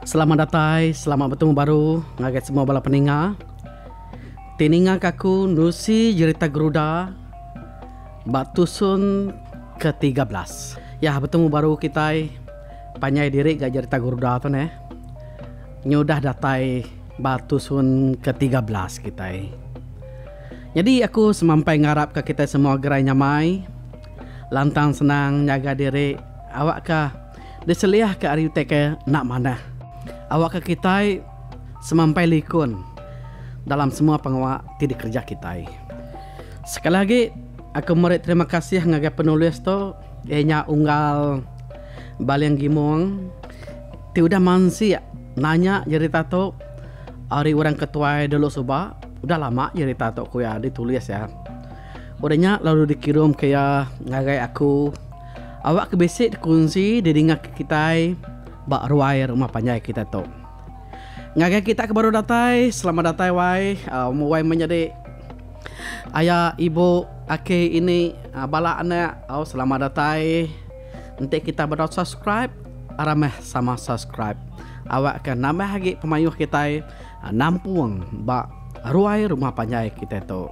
Selamat datai, selamat betemu baru ngagai semua bala peninga. Ti ninga ka aku nusi jerita Geruda ba tusun ke 13. Yah betemu baru kitai panjai diri ga jerita Geruda tu neh. Nyudah datai ba tusun ke 13 kitai. Nyadi aku semampai ngarap ka kitai semua gerai nyamai, lantang senang nyaga diri awakka Diseliahka ari utai ke enda manah. Awakka kitai semampai likun dalam semua pengawa ti dikereja kitai. Sekali agi, aku meri terima kasih ngagai penulis tu iya nya Unggal Baling Gimong ti udah mansik nanya jerita tu ari orang ke tuai dulu suba. Udah lama jerita tu ku iya ditulis iya. Udah nya lalu dikirumka iya ngagai aku. Awak ke bisi dikunsi didinga ke kitai ba ruai rumah panjai kitai tu. Ngagai kita ke baru datai, selamat datai wai, wai menyadi aya, ibu, aki, ini, bala anak, au selamat datai. Enti kita bedau subscribe, aram meh sama subscribe. Awak ke nambah agi pemayuh kitai nampung ba ruai rumah panjai kitai tu.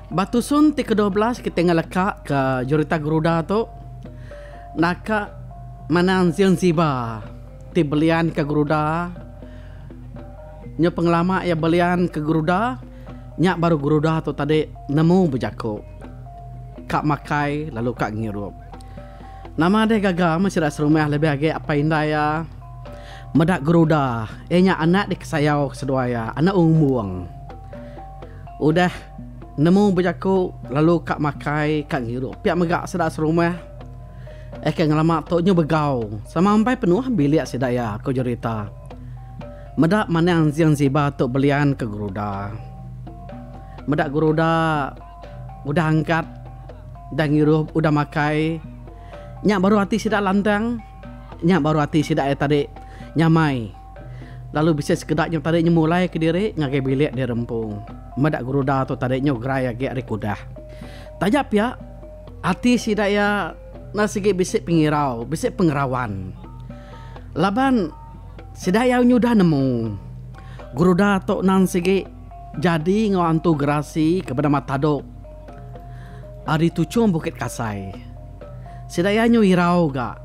Ba tusun ti ke-12 kitai ngeleka ke jerita Geruda tu naka manang Zinziba ti belian ke Geruda. Nyu pengelama iya belian ke Geruda nya baru Geruda tu tadi nemu bejaku ka makai lalu ka ngirup. Nama deh gaga meh sida serumah lebih agi apai indai iya meda Geruda iya nya anak dikesayau seduai iya anak umbung. Udah nemu bejaku lalu ka makai ka ngirup pia mega sida serumah eh ke ngelama tu nyu begau sama empai penuh bilik sida iya ku jerita. Meda manang Zing Ziba tu belian ke geruda. Meda geruda udah angkat udah ngirup udah makai nya baru ati sida lantang nya baru ati sida iya tadi nyamai. Lalu bisi sekeda nya tadi nyemulai kediri ngagai bilik diri empu. Meda geruda tu tadi nyu gerai agi ari ke udah. Taja pia, ati sida iya enda sigi bisi pengirau, bisi pengerawan. Laban sida iya nyudah nemu geruda tu nang sigi jadi enggau antu gerasi ke benama Tadok ari tuchung Bukit Kasai. Sida iya nyu irau ga.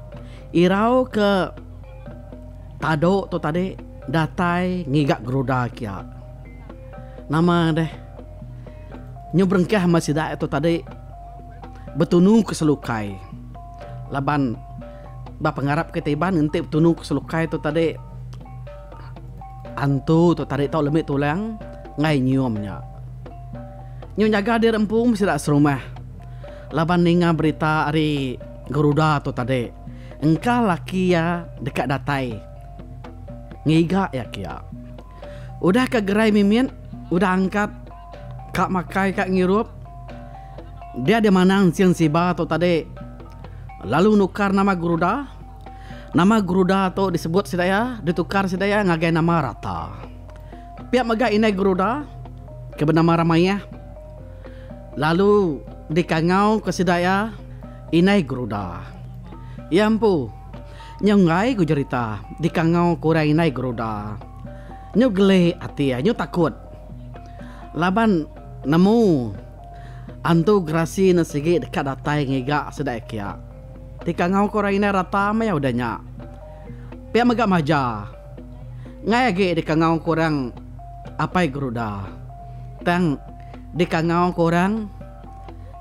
Irau ke. Tado tu tadi datai ngiga geruda kia. Nama deh nyu berengkah meh sida tu tadi betunu ke selukai laban ba pengarap kitai Iban enti betunu ke selukai tu tadi antu tu tadi tau lemi tulang enggai nyium nya. Nyu nyaga diri empu meh sida serumah laban ninga berita ari geruda tu tadi. Engka laki iya deka datai ngiga iya kia. Udah ka gerai mimit, udah angkat ka makai ka ngirup, dia dia manang Sing Siba tu tadi lalu nukar nama Geruda. Nama Geruda tu disebut sida iya, ditukar sida iya ngagai nama Rata. Pia mega indai Geruda ke benama Ramayah lalu dikangau ke sida iya Indai Geruda. Iya empu nyu enggai ku jerita dikangau ke orang indai Geruda. Nyu geli ati iya nyu takut laban nemu antu gerasi ne sigi deka datai ngiga sida iya. Dikangau ke orang indai rata meh iya udah nya. Pia mega maja enggai agi dikangau ke orang apai Geruda tang dikangau ke orang.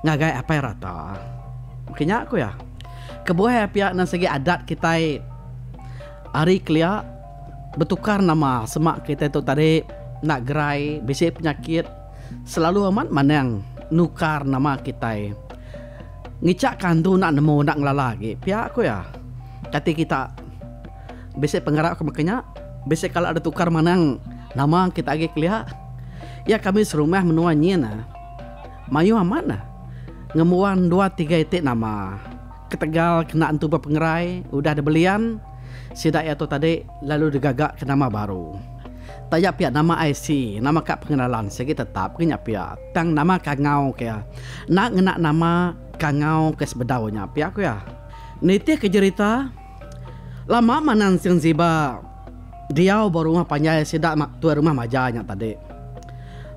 Ngagai apai rata. Mungkin nya ku iya. Kebuah iya pia nan sigi adat kitai ari kelia betukar nama sema kitai tu tadi enda gerai bisi penyakit selalu amat manang nukar nama kitai. Ngicha ka antu enda nemu enda ngelala agi pia ku iya. Kati kita bisi pengarap ke baka nya bisi kala ditukar manang nama kita agi kelia. Iya kami serumah menua nyin. Mayuh amat nah. Ngembuan dua tiga iti nama. Ketegal kena entu bepengerai udah dibelian sida iya tu tadi lalu digaga ke nama baru. Taja pia nama IC, nama kad pengenalan sigi tetap ke nya pia tang nama kangau ke iya enda ngena nama kangau ke sebedau nya pia ku iya. Nitih ke jerita lama manang Sing Ziba. diau ba rumah panjai sida tuai rumah maja nya tadi.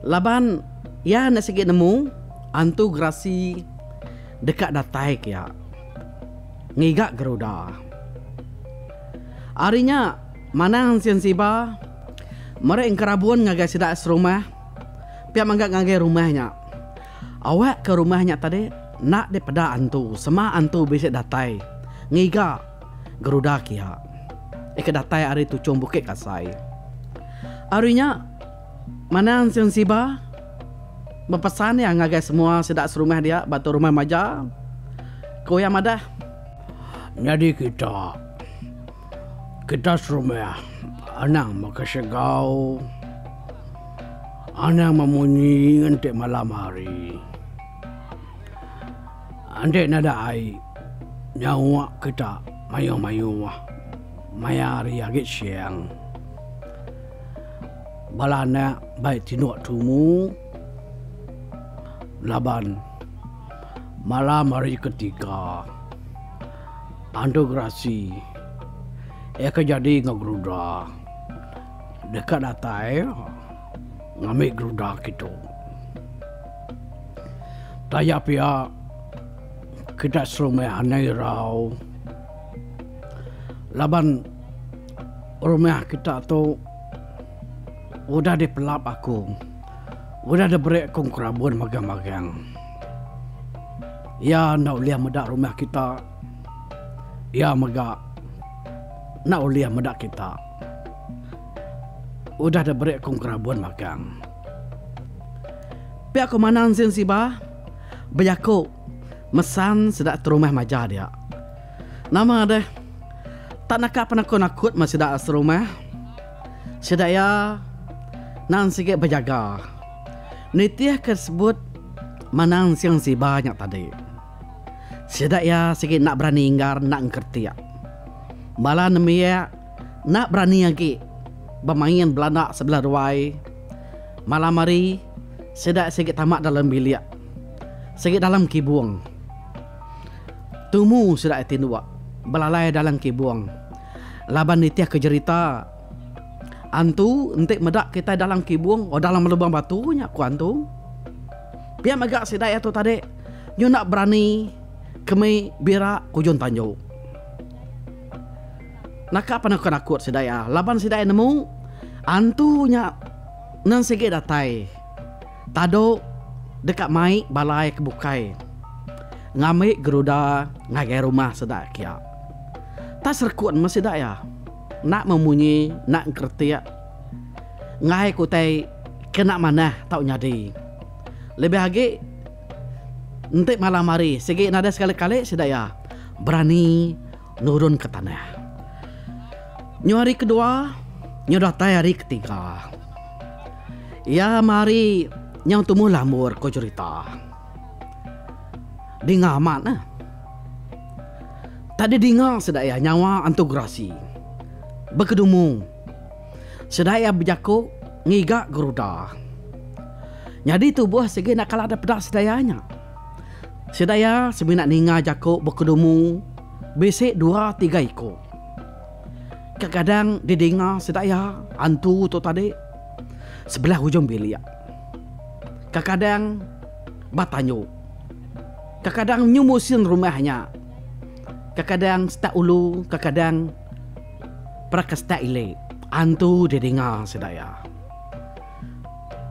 Laban iya enda sigi nemu antu gerasi deka datai ke iya ngiga geruda. Ari nya Manang Sin Siba meri engkerabun ngagai sida serumah pia mega ngagai rumah nya. Awak ke rumah nya tadi enda dipeda antu sema antu bisi datai ngiga geruda kia. Ika datai ari tuchung Bukit Kasai. Ari nya Manang Sin Siba bepesan iya ngagai semua sida serumah dia ba tu rumah Maja. Ku iya madah. Nyadi kita, kita serumah anang mega segau, anang memunyi enti malam hari. Enti nadai ai nyawa kita mayuh-mayuh maya hari agi siang. Bala anak bai tinduk tumu laban malam hari ketiga Antu Gerasi iya ke jadi enggau Geruda deka datai ngambi Geruda kitu. Taja pia kita serumah anang irau laban rumah kita tu udah dipelap aku udah diberi aku kerabun magang-magang. Iya enda ulih meda rumah kita. Iya mega enda ulih meda kita. Udah diberi aku kerabun magang. Pia ku Manang Sin Siba bejaku mesan sida terumah maja dia. Nama deh tak naka penakut-nakut meh sida serumah. Sida iya nang sigi bejaga nitihka sebut Manang Sing Siba nya tadi. Sida iya sigi enda berani inggar enda engkeretik. Bala nembiak enda berani agi bemain belanda sebelah ruai. Malam hari sida sigi tama dalam bilik sigi dalam kibung. Tumu sida iya tinduk belalai dalam kibung laban nitihka jerita antu enti meda kitai dalam kibung oh dalam lubang batu nya ku antu. Pia mega sida iya tu tadi nyu enda berani kemi bira kujung tanju. Naka penakut-nakut sida iya laban sida iya nemu antu nya nang sigi datai tadu deka mai balai ke bukai ngambi geruda ngagai rumah sida kia. Tak serekut meh sida iya enda memunyi enda engkeretik enggai ke utai ke enda manah tau nyadi. Lebih agi enti malam hari sigi nadai sekali-kali sida iya berani nurun ke tanah. Nyu hari kedua, nyu datai hari ketiga. Iya mari nyau tumbuh lambur ko jerita. Dinga amat neh. Tadi dinga sida iya nyawa Antu Gerasi bekedumu. Sida iya bejaku ngiga geruda. Nyadi tubuh sigi enda kala dep peda sida iya nya. Sida iya semina ninga jaku bekedumu bisi dua tiga iku. Kekadang didinga sida iya antu tu tadi sebelah ujung bilik. Kekadang ba tanju. Kekadang nyu musin rumah nya. Kekadang setak ulu, kekadang peraka setak ili. Antu didinga sida iya.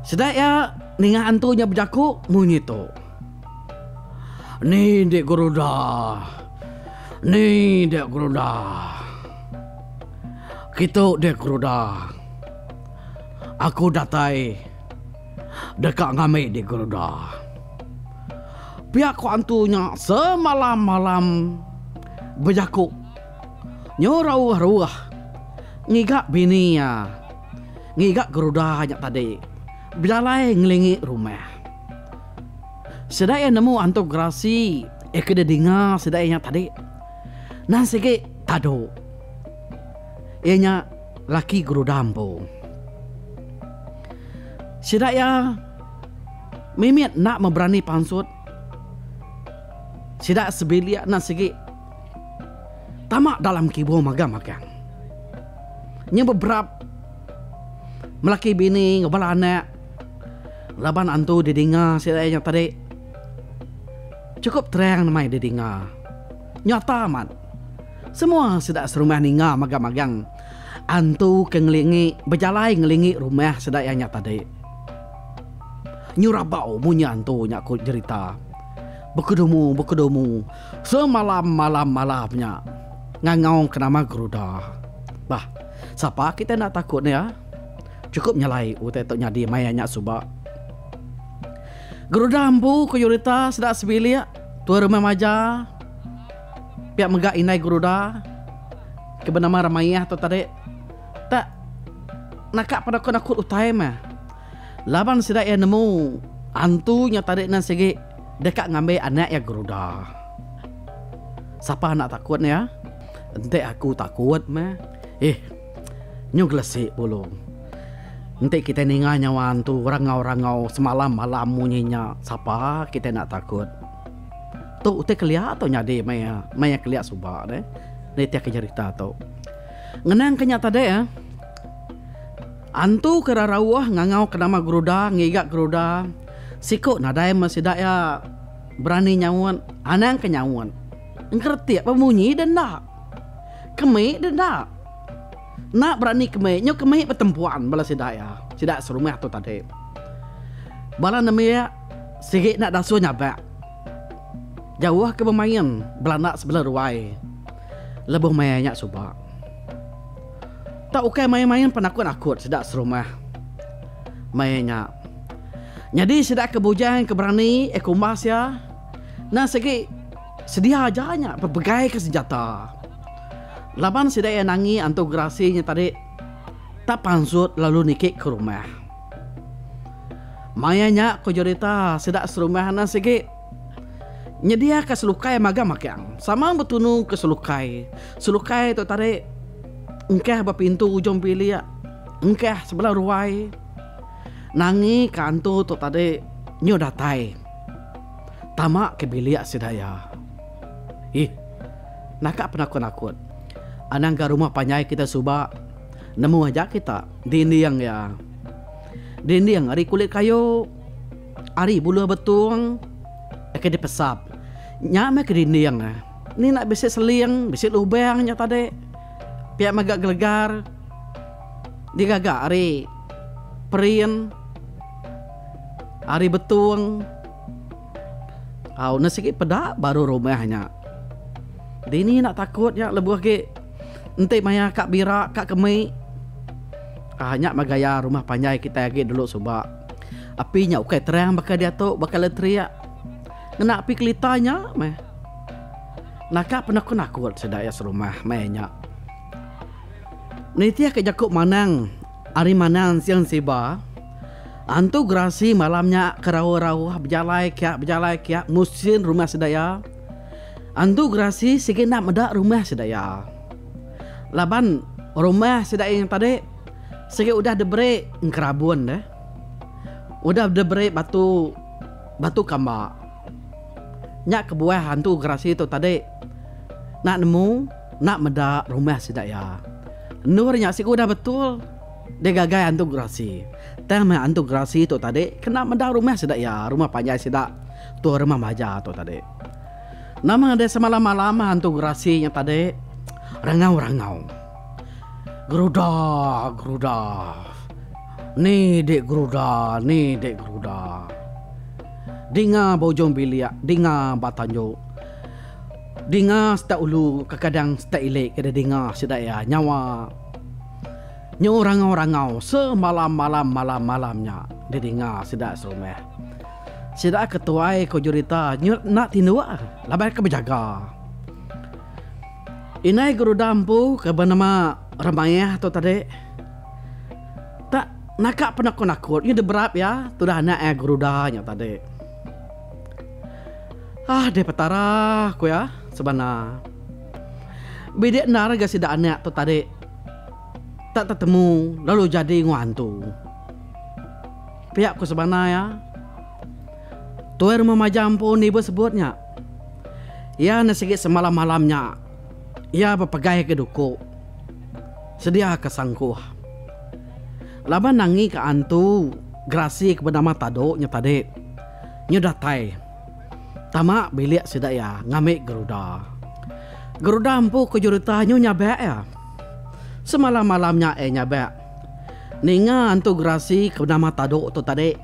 Sida iya ninga antu nya bejaku munyi tu. Ni dik geruda. Ni dik geruda. Kitu dik geruda. Aku datai deka ngambi dik geruda. Pia ku antu nya semalam-malam bejaku nyu rauh-rauh ngiga bini iya ngiga geruda nya tadi bejalai ngelingi rumah. Sida iya nemu antu gerasi iya ke didinga sida iya nya tadi nan sigi tadu iya nya laki geruda empu. Sida iya mimit enda meh berani pansut sida sebilik nan sigi tama dalam kibung magang-magang. Nya beberap melaki bini enggau bala anak laban antu didinga sida iya nya tadi chukup terang nemai didinga. Nyata amat semua sida serumah ninga magang-magang antu ke ngelingi bejalai ngelingi rumah sida iya nya tadi. Nyu rabau munyi antu nya ku jerita. Bekedumu bekedumu semalam malam malam nya ngangau ke nama Geruda. Bah sapa kitai enda takut ne ah. Chukup nyelai utai tu nyadi maya nya suba. Geruda empu ku jerita sida sebilik tuai rumah maja pia mega indai Geruda ke benama Ramayah tu tadi tak naka penakut-nakut utai meh. Laban sida iya nemu antu nya tadi nan sigi deka ngambi anak iya Geruda. Sapa anak takut iya? Enti aku takut meh. Ih, nyu gelesi bulu. Enti kitai ninga nyawa antu rangau-rangau semalam malam munyi nya, sapa kitai enda takut. Tu utai kelia tu nyadi maya maya kelia suba deh. Nitihka jerita tu. Ngenang ke nya tadi eh. Antu ke rarauh ngangau ke nama Geruda ngiga Geruda siku nadai meh sida iya berani nyaut anang ke nyaut engkeretik bemunyi deh enda kemi deh enda enda berani kemi nyu kemi betempuan bala sida iya sida serumah tu tadi bala nembiak sigi enda dasuh nyabak jauh ke bemain belanda sebelah ruai lebuh maya nya suba. Tak ukai main-main penakut-akut sida serumah maya nya. Nyadi sida ke bujang ke berani eh kumbas iya enda sigi sedia aja nya bepegai ke senjata. Laban sida iya nangi antu gerasi nya tadi tak pansut lalu niki ke rumah. Maya nya ku jerita sida serumah enda sigi nyediaka selukai magang-magang. Sama betunu ke selukai. Selukai tu tadi engkah ba pintu ujung bilik, engkah sebelah ruai. Nangi ke antu tu tadi nyu datai tama ke bilik sida iya. Ih, naka penakut-nakut. Anang ga rumah panjai kita suba nemu aja kita dinding iya. Dinding ari kulit kayu, ari buluh betung ke dipesap. Nya meh ke dinding. Ni enda bisi seling, bisi lubang nya tadi. Pia mega gelegar digaga ari perin, ari betung. Au ne sigi peda baru rumah nya. Dini enda takut nya lebuh agi enti maya ka bira ka kemi. Aaa nya meh gaya rumah panjai kitai agi dulu suba. Api nya ukai terang baka diatu baka letrik. Ngena api kelita nya meh. Naka penakut-nakut sida iya serumah meh nya. Nitih ka jaku manang ari manang Siang Siba, antu gerasi malam nya ke rauh-rauh bejalai kia bejalai kia musin rumah sida iya. Antu gerasi sigi enda meda rumah sida iya. Laban rumah sida iya tadi sigi udah diberi engkerabun deh. Udah diberi batu batu kamba. Nya kebuah antu gerasi tu tadi enda nemu enda meda rumah sida iya. Endur nya sigi udah betul digagai antu gerasi. Tang meh antu gerasi tu tadi kena meda rumah sida iya, rumah panjai sida tua rumah maja tu tadi. Nama deh semalam-malam antu gerasi nya tadi rangau-rangau. Geruda, geruda. Ni dek geruda, ni dek geruda. Dinga ba ujung bilik, dinga ba tanju. Dinga setak ulu kekadang setak ili ke didinga sida iya nyawa. Nyu rangau-rangau semalam-malam malam-malam nya didinga sida serumah. Sida ke tuai ko jerita nyu enda tinduk laban ke bejaga. Indai Geruda empu ke benama Remayah tu tadi tak naka penakut-nakut nyu diberap iya tudah anak iya Geruda nya tadi. Ah deh Petara ku iya sebana. Bidik endar ga sida anak tu tadi tak tetemu lalu jadi enggau antu. Pia ku sebana iya. Tuai rumah majak empu nibuh sebut nya. Iya enda sigi semalam-malam nya iya bepegai ke duku. Sediaka sangkuh. Laban nangika antu gerasi ke benama Tado nya tadi nyu datai tama bilik sida iya ngambi Geruda. Geruda empu ke jurita nyu nyabak iya. Semalam-malam nya iya nyabak ninga antu gerasi ke benama Tado tu tadi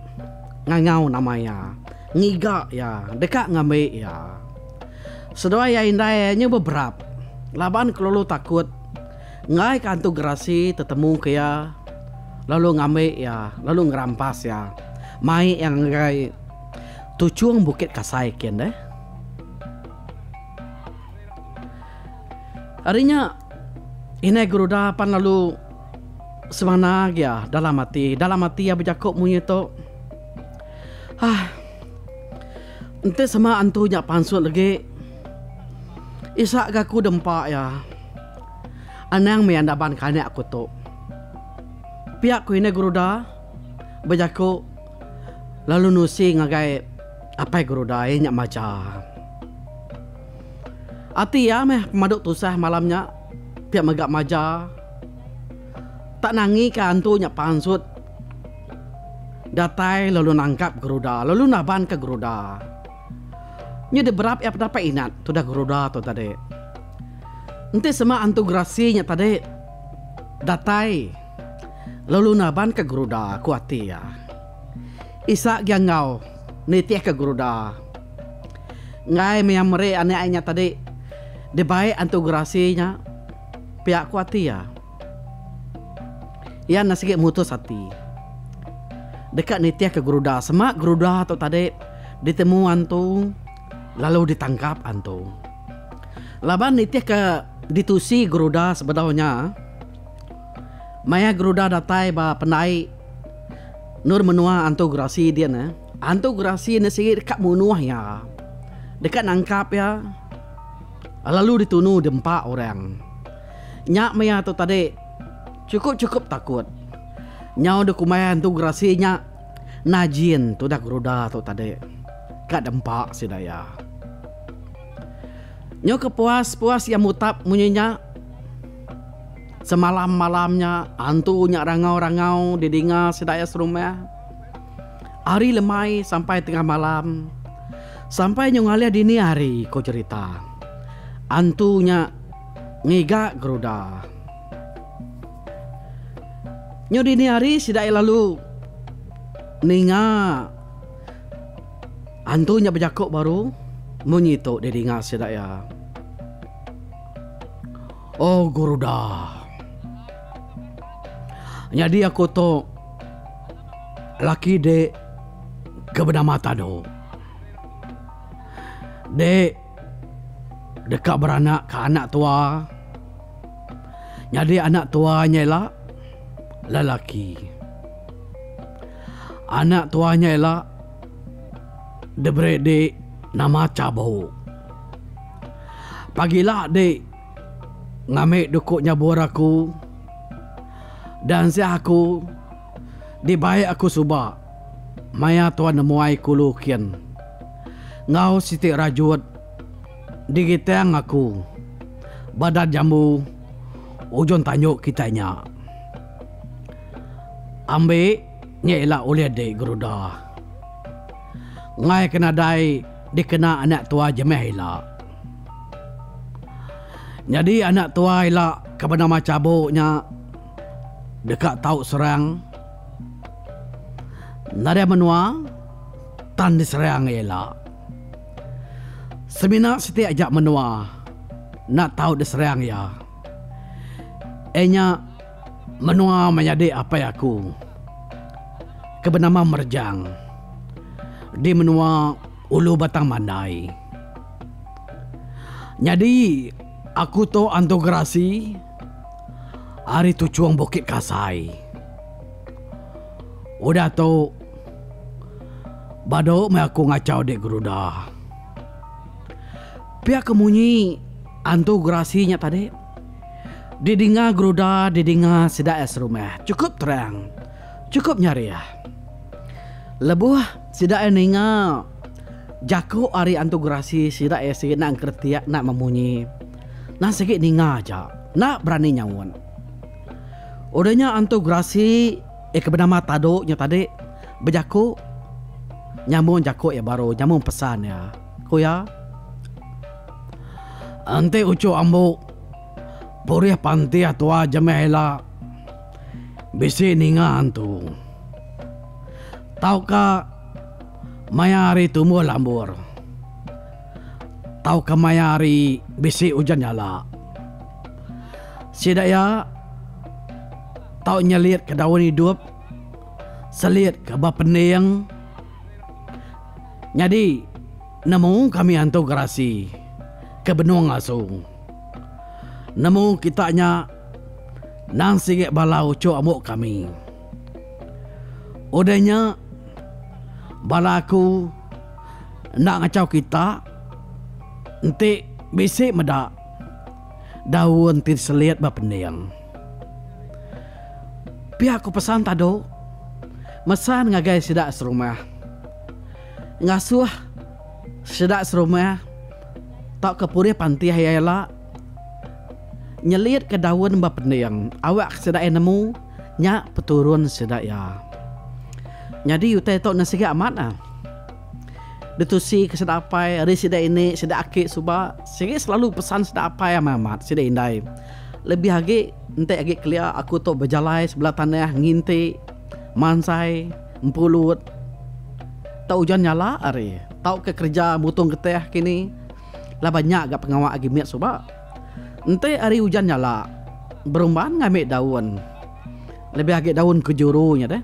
ngangau nama iya, ngiga iya, deka ngambi iya. Seduai iya indai iya nyu beberap laban kelulu takut. Enggai ka antu gerasi tetemu ke iya lalu ngambi iya lalu ngerampas iya mai iya ngagai tuchung Bukit Kasai kin deh. Ari nya indai Geruda pan lalu semana agi iya dalam ati dalam ati iya bejaku munyi tu Hah enti sema antu nya pansut legi isa ga aku dempa iya. Anang mih anda ban kanak aku tu. Pia ku Indai Geruda bejaku lalu nusi ngagai Apai Geruda iya nya macha. Ati iya meh pemadu tusah malam nya pia mega maja tak nangika antu nya pansut datai lalu nangkap Geruda lalu nabanka Geruda. Nya diberap iya peda Pak Inat tudah Geruda tu tadi. Enti sema antu gerasi nya tadi datai lalu nabanka Geruda ku ati iya. Isa gia enggau nitihka Geruda. Enggai mih iya meri anak iya nya tadi dibai antu gerasi nya pia ku ati iya. Iya enda sigi mutus ati deka nitihka Geruda sema Geruda tu tadi ditemu antu lalu ditangkap antu. Laban nitihka ditusi Geruda sebedau nya, maya Geruda datai ba pendai endur menua Antu Gerasi din, Antu Gerasi enda sigi deka munuh iya, deka nangkap iya lalu ditunu dempa orang. Nya maya tu tadi chukup-chukup takut. Nyau dikumbai Antu Gerasi nya Najin tudah Geruda tu tadi ka dempa sida iya. Nyu ke puas-puas iya mutap munyi nya, semalam-malam nya antu nya rangau-rangau didinga sida iya serumah. Ari lemai sampai tengah malam, sampai nyu ngalih dini hari ko jerita. Antu nya ngiga Geruda. Nyu dini hari sida iya lalu ninga antu nya bejaku baru munyi tu didinga sida iya. Oh Geruda. Nyadi aku tu laki dek ke benama Tado. Dek deka beranak ka anak tua. Nyadi anak tua nya ila lelaki. Anak tua nya ila diberi di nama Chabu. Pagila di ngambi duku nyabur aku dan siah aku dibai aku suba maya tua nemuai kulu kin enggau siti rajut. Digitang aku badan jambu ujung tanju kitai nya. Ambi nya ila ulih di geruda. Enggai ke nadai dikena anak tua jemah ila. Nyadi anak tua ila ke benama Chabu nya deka tau serang nadai menua tan diserang iya ila. Semina siti aja menua enda tau diserang iya. Iya nya menua menyadi apai aku ke benama Merejang di menua Ulu Batang Mandai. Nyadi aku tu Antu Gerasi ari Tuchung Bukit Kasai. Udah tu Badu meh aku ngachau dik geruda. Pia ke munyi antu gerasi nya tadi didinga geruda didinga sida iya serumah chukup terang chukup nyarih. Lebuh sida iya ninga jaku ari antu gerasi sida iya sigi enda engkeretik enda memunyi. Nang sigi ninga aja enda berani nyaut. Udah nya Antu Gerasi iya ke benama Tado nya tadi bejaku nyambung jaku iya baru nyambung pesan iya. Ku iya, Enti uchu ambu purih pantih tua jemah ila bisi ninga antu tauka maya hari tumbuh lambur tauka maya hari bisi ujan nyala. Sida iya tau nyelit ke daun idup selit ke ba pending nyadi nemu kami antu gerasi ke benung asu. Nemu kita nya nang sigi bala uchu ambu kami. Udah nya bala aku enda ngachau kita enti bisi meda. Daun ti selit ba pending. Pia ku pesan tadu mesan ngagai sida serumah. Ngasuh sida serumah tauka purih pantih iya ila nyelitka daun ba pending awak sida iya nemu nya peturun sida iya. Nyadi utai tu ne siga amat ah. Ditusi ke sida apai ari sida ini sida aki suba sigi selalu pesan sida apai amat amat sida indai. Lebih agi enti agi kelia aku tu bejalai sebelah tanah nginti mansai empulut tau ujan nyala ari tauka kereja mutung getah kini laban nya ga pengawa agi mit suba. Enti ari ujan nyala berumban ngambi daun lebih agi daun kejuru nya deh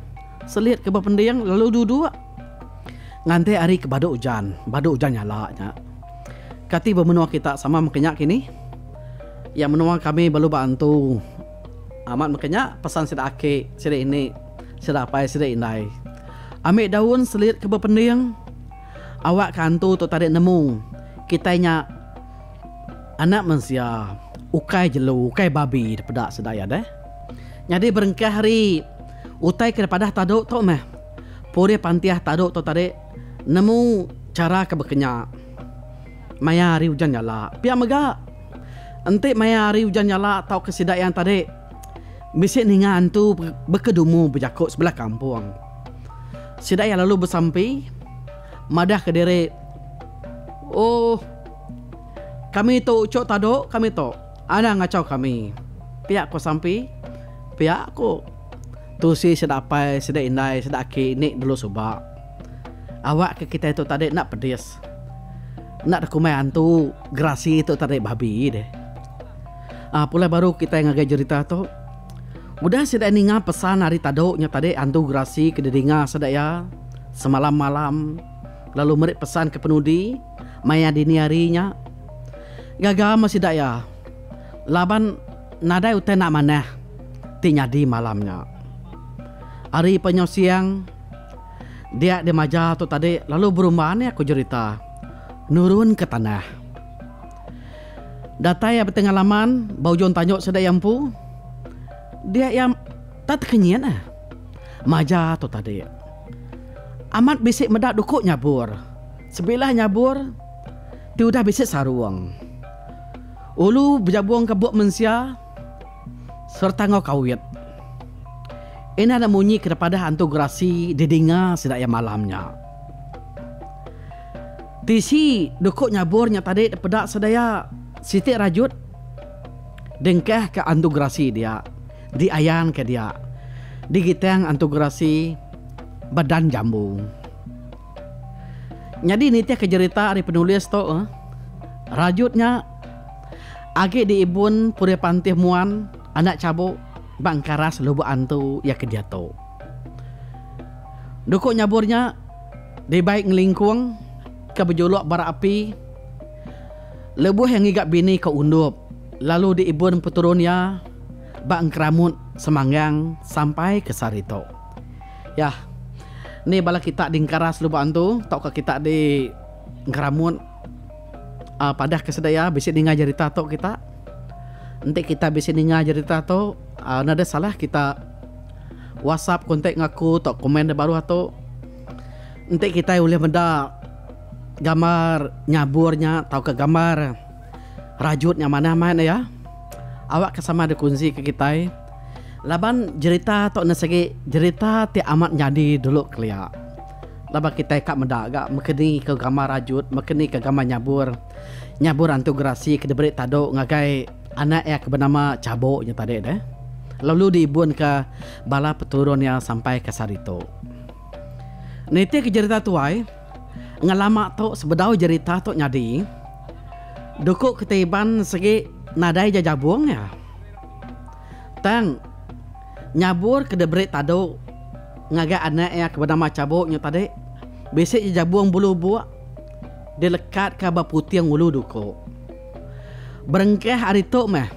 selit ke ba pending lalu duduk. Nganti hari ke badu ujan, badu ujan nyala nya. Kati ba menua kita sama meka nya kini? Ya menua kami balu ba antu. Amat meka nya pesan sida aki, sida ini, sida apai, sida indai. Ambi daun selit ke bepending awak ke antu tu tadi nemu kitai nya anak mensia ukai jelu, ukai babi dipeda sida iya deh. Nyadi berengkah ari utai ke dipadah tadu tu meh. Purih pantih tadu tu tadi nemu chara ke bekenya maya hari ujan nyala. Pia mega enti maya hari ujan nyala tauka sida iya tadi bisi ninga antu bekedumu bejaku sebelah kampung. Sida iya lalu besampi madahka diri ooh kami tu uchu tadu kami tu anang ngachau kami. Pia ku sampi pia ku. Tusi sida apai, sida indai, sida aki ini dulu suba. Awak ke kitai tu tadi enda pedis. Enda dikumbai antu gerasi tu tadi babi deh. Aaa pulai baru kitai ngagai jerita tu. Udah sida ninga pesan ari tadu nya tadi antu gerasi ke didinga sida iya semalam-malam lalu meri pesan ke penudi maya dini hari nya. Gaga meh sida iya laban nadai utai enda manah. Ti nyadi malam nya. Ari penyau siang dia di maja tu tadi lalu berumban iya ku jerita nurun ke tanah. Datai iya betengah laman ba ujung tanju sida iya empu dia iya tak tekenyit ah maja tu tadi. Amat bisi meda duku nyabur sebilah nyabur ti udah bisi sarung. Ulu bejabung ke buk mensia. Sereta enggau kawit. Enda enda munyi ke depadah antu gerasi didinga sida iya malam nya. Tisi duku nyabur nya tadi dipeda sida iya siti rajut dengkah ke antu gerasi dia diayan ke dia digitang antu gerasi ba dan jambu. Nyadi nitih ke jerita ari penulis tu rajut nya. Agi diibun purih pantih muan anak chabuk ba engkaras Lubok Antu iya ke diatu. Duku nyabur nya dibai ngelingkung ke bejuluk bara api lebuh iya ngiga bini ke Undup lalu diibun peturun iya ba engkeramut Semanggang sampai ke sehari tu. Yah, ni bala kita di engkaras Lubok Antu tauka kita di engkeramut. uhh padah ke sida iya bisi ninga jerita tu kita. Enti kita bisi ninga jerita tu uhh nadai salah kita whatsapp contact enggau aku tau komen da baruh tu. Enti kitai ulih meda gambar nyabur nya tauka gambar rajut nya manah amat ne iya. Awak ke sama dikunsi ke kitai. Laban jerita tu enda sigi jerita ti amat nyadi dulu kelia. Laban kitai ka meda ga mekeni ke gambar rajut, mekeni ke gambar nyabur. Nyabur antu gerasi ke diberi tadu ngagai anak iya ke benama Chabok nya tadi deh. Lalu diibunka bala peturun iya sampai ke sehari tu. Nitihka jerita tuai, ngelama tu sebedau jerita tu nyadi, duku kitai Iban sigi nadai jejabung iya. Tang, nyabur ke diberi tadu ngagai anak iya ke benama Chabok nya tadi bisi jejabung bulu buk dilekatka ba puting ulu duku. Berengkah ari tu meh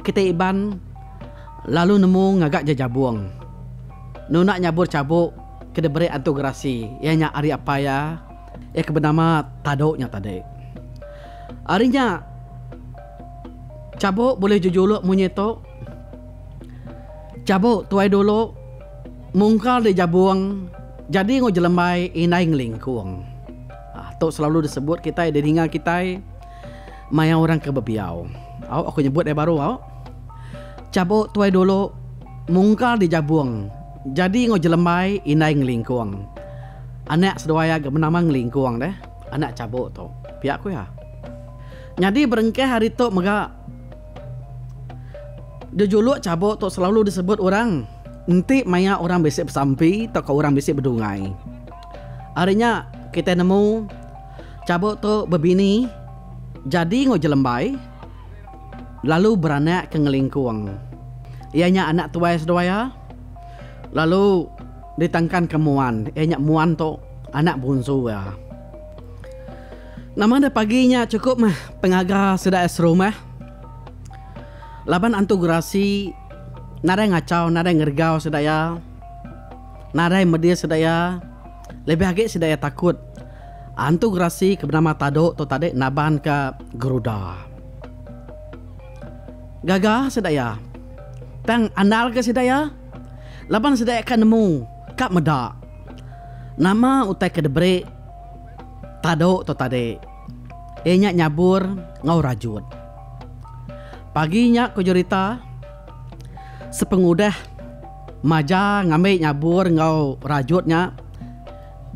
kitai Iban lalu nemu ngaga jejabung. Nuna nyabur Chabok ke diberi Antu Gerasi iya nya ari apai iya iya ke benama Tadu nya tadi. Ari nya. Chabuk bulih jejuluk munyi tu. Chabuk tuai dulu mungkal di jabung jadi enggau jelembai indai ngelingkung. Tu selalu disebut kitai didinga kitai maya orang ke bebiau. Au aku nyebut iya baru au. Chabuk tuai dulu mungkal di jabung jadi enggau jelembai indai ngelingkung. Anak seduai iya ga benama ngelingkung deh anak chabuk tu. Pia ku iya. Nyadi berengkah ari tu mega jejuluk chabok tu selalu disebut orang enti maya orang bisi besampi tauka orang bisi bedungai. Ari nya kitai nemu chabok tu bebini jadi enggau jelembai lalu beranak ke ngelingkung. Iya nya anak tuai seduai iya lalu ditangkanka Muan. Iya nya Muan tu anak bungsu iya. Nama deh pagi nya chukup meh pengaga sida iya serumah. Laban antu gerasi nadai ngachau nadai ngeregau sida iya. Nadai medis sida iya. Lebih agi sida iya takut antu gerasi ke benama Tado tu tadi naban ka Geruda. Gaga sida iya. Tang andal ke sida iya laban sida iya ka nemu ka meda nama utai ke diberi Tado tu tadi iya nya nyabur enggau rajut. Pagi nya ku jerita sepengudah maja ngambi nyabur enggau rajut nya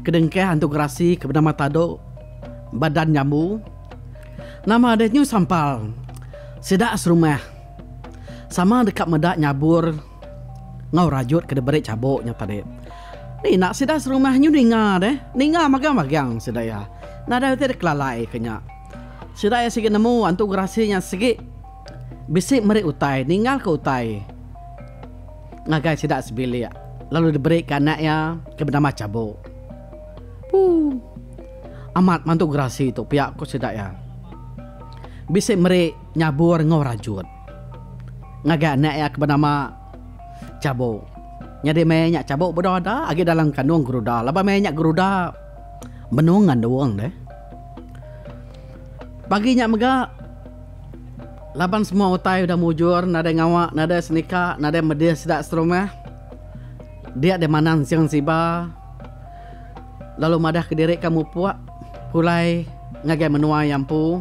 kedengkah antu gerasi ke benama Tado ba dan jambu. Nama deh nyu sampal sida serumah sama deka meda nyabur enggau rajut ke diberi chabok nya tadi. Ni enda sida serumah nyu ninga deh. Ninga magang-magang sida iya. Nadai utai dikelalai ke nya. Sida iya sigi nemu antu gerasi nya sigi bisi meri utai ninggalka utai ngagai sida sebilik lalu diberi ke anak iya ke benama Chabok. Puu. Amat mantu gerasi tu pia ku sida iya. Bisi meri nyabur enggau rajut. Ngagai anak iya ke benama Chabok. Nyadi meh nya Chabok bedau ada agi dalam kandung Geruda laban meh nya Geruda benung ngandung deh. Pagi nya mega laban semua utai udah mujur nadai ngawa nadai senika nadai medis sida serumah dia deh manang Sing Siba lalu madah kediri ka mupuk pulai ngagai menua iya empu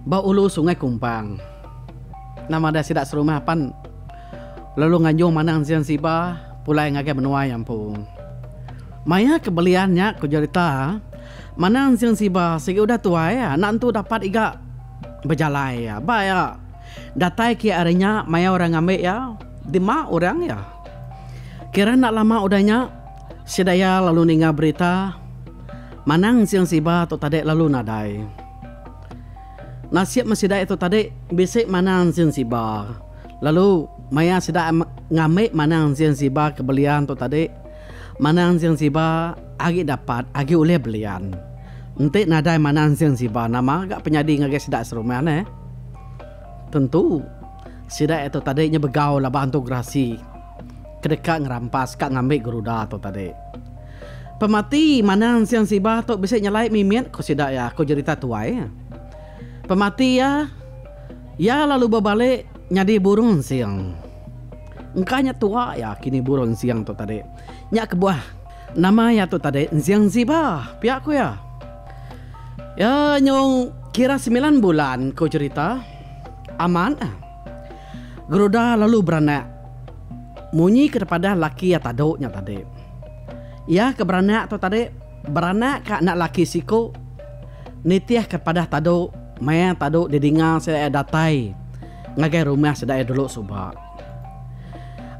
ba ulu Sungai Kumpang. Nama deh sida serumah pan lalu nganjung manang Sian Siba pulai ngagai menua iya empu. Maya ke belian nya ku jerita, manang Sian Siba sigi udah tuai enda entu dapat iga bejalai. Ba iya datai ke ari nya maya orang ngambi iya dima orang iya. Kira enda lama udah nya sida iya lalu ninga berita manang Sian Siba tu tadi lalu nadai. Nasib meh sida itu tadi bisi manang Sin Siba. Lalu maya sida ngambi manang Sin Siba ke belian tu tadi, manang Sin Siba agi dapat agi ulih belian. Enti nadai manang Sin Siba nama ga penyadi ngagai sida serumah neh. Tentu sida itu tadi nya begau laban antu gerasi ke deka ngerampas ka ngambi geruda tu tadi. Pemati manang Siang Siba tu bisi nyelai mimit ku sida iya, ku jerita tuai. Pemati iya, iya lalu bebalik nyadi burung ensing. Engka nya tua iya kini burung ensing tu tadi. Nya kebuah nama iya tu tadi Ensing Siba, pia ku iya. Iya nyau kira semilan bulan ku jerita. Amat. Geruda lalu beranak. Munyi ke dipadah laki iya tadu nya tadi. Iya ke beranak tu tadi beranak ka anak laki siku nitih ke padah tadu maya tadu didinga sida iya datai ngagai rumah sida iya dulu suba.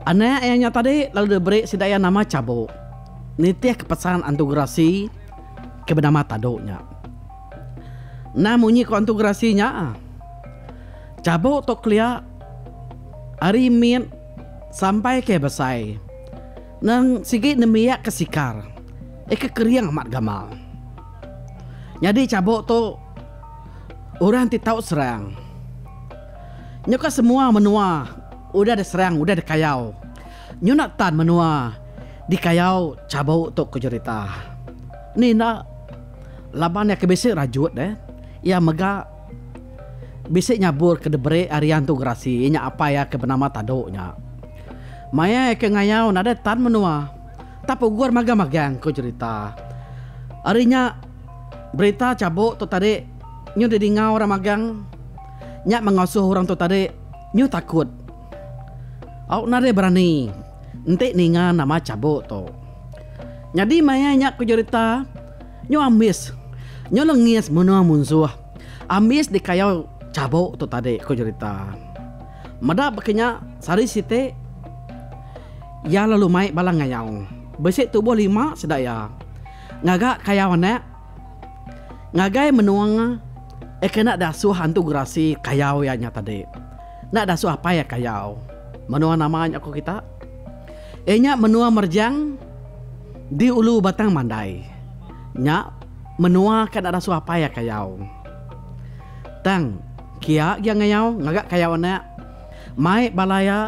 Anak iya nya tadi lalu diberi sida iya nama Chabuk nitih ke pesan Antu Gerasi ke benama tadu nya. Endang munyi ku Antu Gerasi nya. Chabuk tu kelia ari mit sampai ke besai nang sigi nembiak ke sikar eh ke kering amat gamal. Nyadi chabuk tu orang ti tau serang. Nyuka semua menua udah diserang udah dikayau nyuna tan menua dikayau chabuk tu ku jerita. Ni enda laban iya ke bisi rajut deh iya mega. Bisi nyabur ke diberi ari Antu Gerasi iya nya apai iya ke benama Tadu nya. Maya iya ke ngayau nadai tan menua. Tak pugur magang-magang ku jerita. Ari nya berita chabuk tu tadi nyu didinga orang magang nya mengasuh orang tu tadi nyu takut. Au nadai berani enti ninga nama chabuk tu. Nyadi maya nya ku jerita nyu ambis nyu lengis menua munsuh. Ambis dikayau chabuk tu tadi ku jerita. Meda baka nya sehari siti iya lalu mai bala ngayau. Bisi tubuh lima sida iya ngaga kayau anak ngagai menua iya kena dasuh antu gerasi kayau iya nya tadi. Enda dasuh apai iya kayau. Menua nama nya ku kita? Iya nya menua Merjang di ulu Batang Mandai. Nya. Menua ka enda dasuh apai iya kayau. Tang, kia gia ngayau ngaga kayau anak, mai bala iya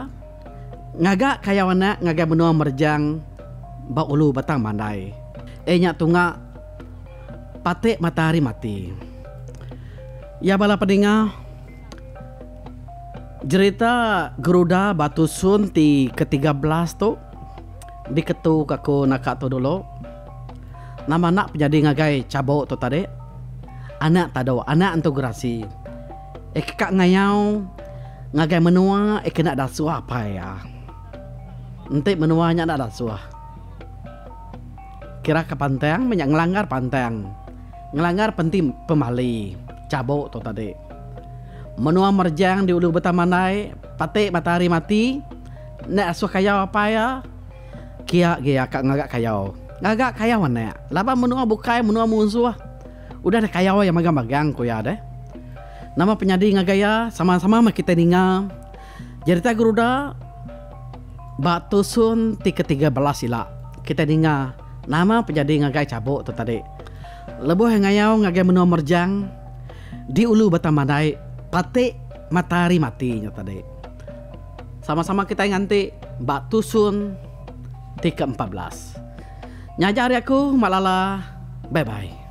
ngaga kayau anak ngagai menua Merejang ba ulu Batang Mandai. Iya nya tunga patik matahari mati. Iya bala peninga jerita Geruda ba tusun ti ke 13 tu diketu ka ku naka tu dulu. Nama enda penyadi ngagai chabok tu tadi? Anak tado, anak entu gerasi. Eh ka ngayau ngagai menua eh kena dasuh apai iya. Enti menua nya enda dasuh. Kira ka pantang meh nya ngelanggar pantang. Ngelanggar penti pemali chabok tu tadi. Menua Merejang di Ulu Batang Mandai, pati matahari mati enda asuh kayau apai iya. Kia agi iya ka ngaga kayau. Ngaga kayau anak. Laban menua bukai menua munsuh udah deh kayau iya magang-magang ku iya deh. Nama penyadi ngagai iya sama-sama meh kitai ninga jerita Geruda ba tusun ti ke 13 ila kitai ninga nama penyadi ngagai chabok tu tadi. Lebuh iya ngayau ngagai menua Merjang di ulu Batang Mandai patik matahari mati nya tadi. Sama-sama kitai nganti ba tusun ti ke 14. Nya aja ari aku, Malala. Bye bye.